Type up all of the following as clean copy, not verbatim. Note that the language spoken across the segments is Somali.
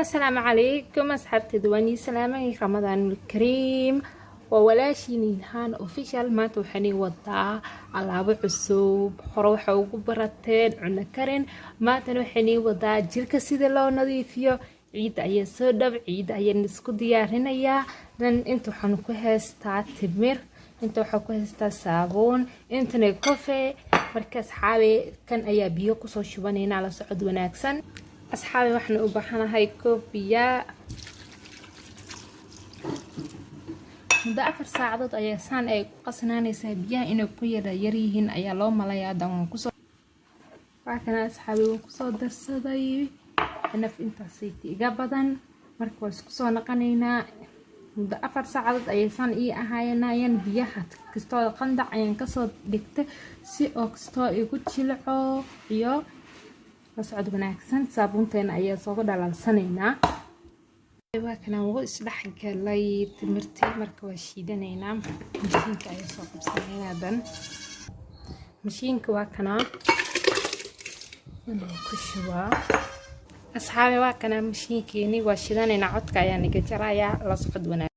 Asalaamu calaykum asxaabteeda, waan ii salaamay. Ramadaanul Kariim. Waa walaashiin Ilhaan Official. Maanta waxaan ii wadaa alaabo cusub. Hore waxa ugu barateen cuno karin, maantana waxaan ii wadaa jirka sida loo nadiifiyo. Ciidda ayaa soo dhab, ciidda ayaan isku diyaarinayaa. Dan inta waxaan ku haystaa timir, inta waxaan ku haystaa saabuun, intana coffee. Marka asxaabe, kan ayaa biyo kusoo shubanaynaa. La socod wanaagsan asxaabe. Waxaan u baahanahay koob biyaa. Muddo 4 saacadood ayaa saan ay ku qasnaanaysaa. Biyaha inay ku yara yaryihiin ayaa loo malayaa. Dan waan kusoo, waa kana asxaabe, waan kusoo darsaday naf intaasayta iga badan. Marka waa isku soo naqanaynaa. Muddo 4 saacadood ayay saan ii ahayanayaan. Biyaha kastoo qandac ayaan kasoo dhigtay si oo kastoo igu jilco. Iyo la socod wanaagsan. Saabuunteena ayaa soo dhalaalsanaynaa. Waa kana, wuu isdhexgalay timirtii. Marka waa shiidanaynaa. Mashiinka ayaa soo qabsanaynaa. Dan mashiinka waa kanaa, inuu ku shubaa. Asxaabe, waa kanaa mashiinkeeni, waa shidanaynaa. Codka ayaa naga jarayaa. La socod wanaag.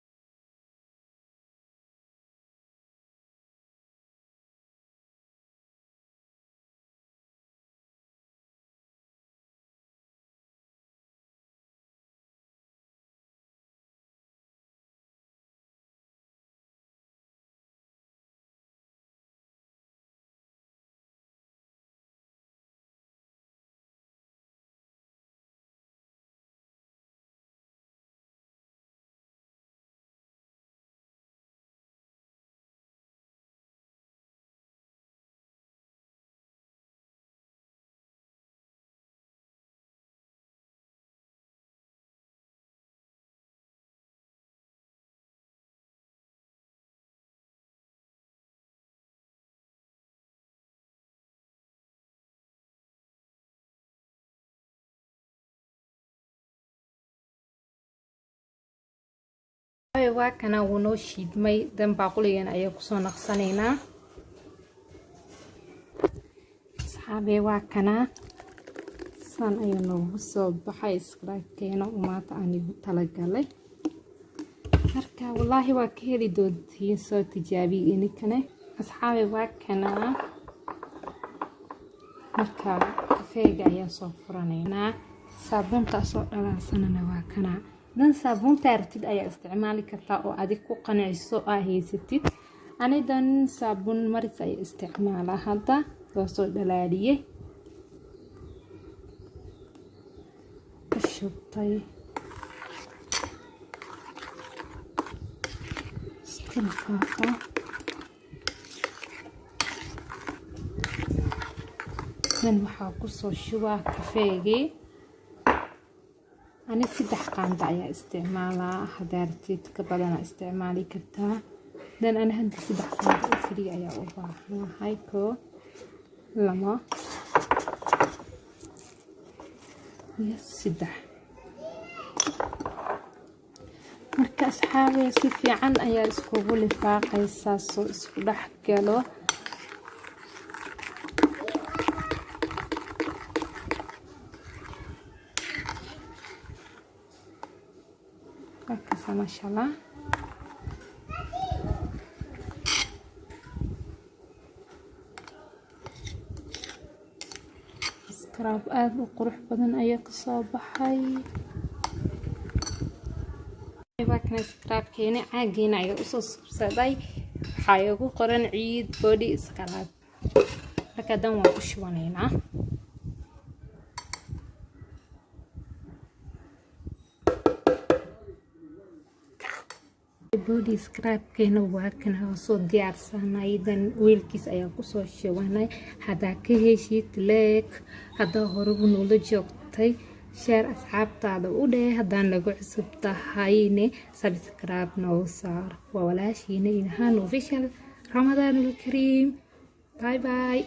Waa kana, wuu noo shiidmay. Dan baaquligan ayaa kusoo naqsanaynaa. Asxaabee, waa kanaa, saan ayuu noogu soo baxay scrubkeena maanta aan igu talagalay. Marka wallaahi waa ka heli doontiin, soo tijaabiya ininkane. Asxaabe, waa kanaa. Marka kafeega ayaa soo furanaynaa. Saabuuntaasoo dhalaalsanana waa kanaa. Dan saabuunta aragtid ayaa isticmaali kartaa oo adig ku qanciso aa haysatid. Anidan saabuun maris ayaa isticmaalaa. Hadda waa soo dhalaaliyey, ka shubtay, isku lifaaqa. Dan waxaa kusoo shubaa kafeegii. Ani 3 qaanda ayaa isticmaalaa, haddaa rabtid ka badana isticmaali kartaa. Dan ani hadda 3 qaanda oo keliya ayaa u baahanahay. Koo, lama iyo saddex. Marka asxaabey, si fiican ayaa iskugu lifaaqaysaa soo isku dhex galo. Markaasa maasha Allah. Scrub aada u qurux badan ayaa kasoo baxay. Waa kana scrubkeeni, caageena ayaa usoo subsaday. Waxaa igu qoran Ciid Body Scrub. Marka dan waan ku shubanaynaa. Body scrubkeena waa kana, soo diyaarsanay. Dan weelkiis ayaa kusoo shubanay. Haddaa ka heshid, like. Haddaa horugu noola joogtay, share asxaabtaada u dheh. Haddaan nagu cusub tahayne, subscribe noo saar. Waa walaashiina Ilhaan Official. Ramadaanul Kariim. Bye bye.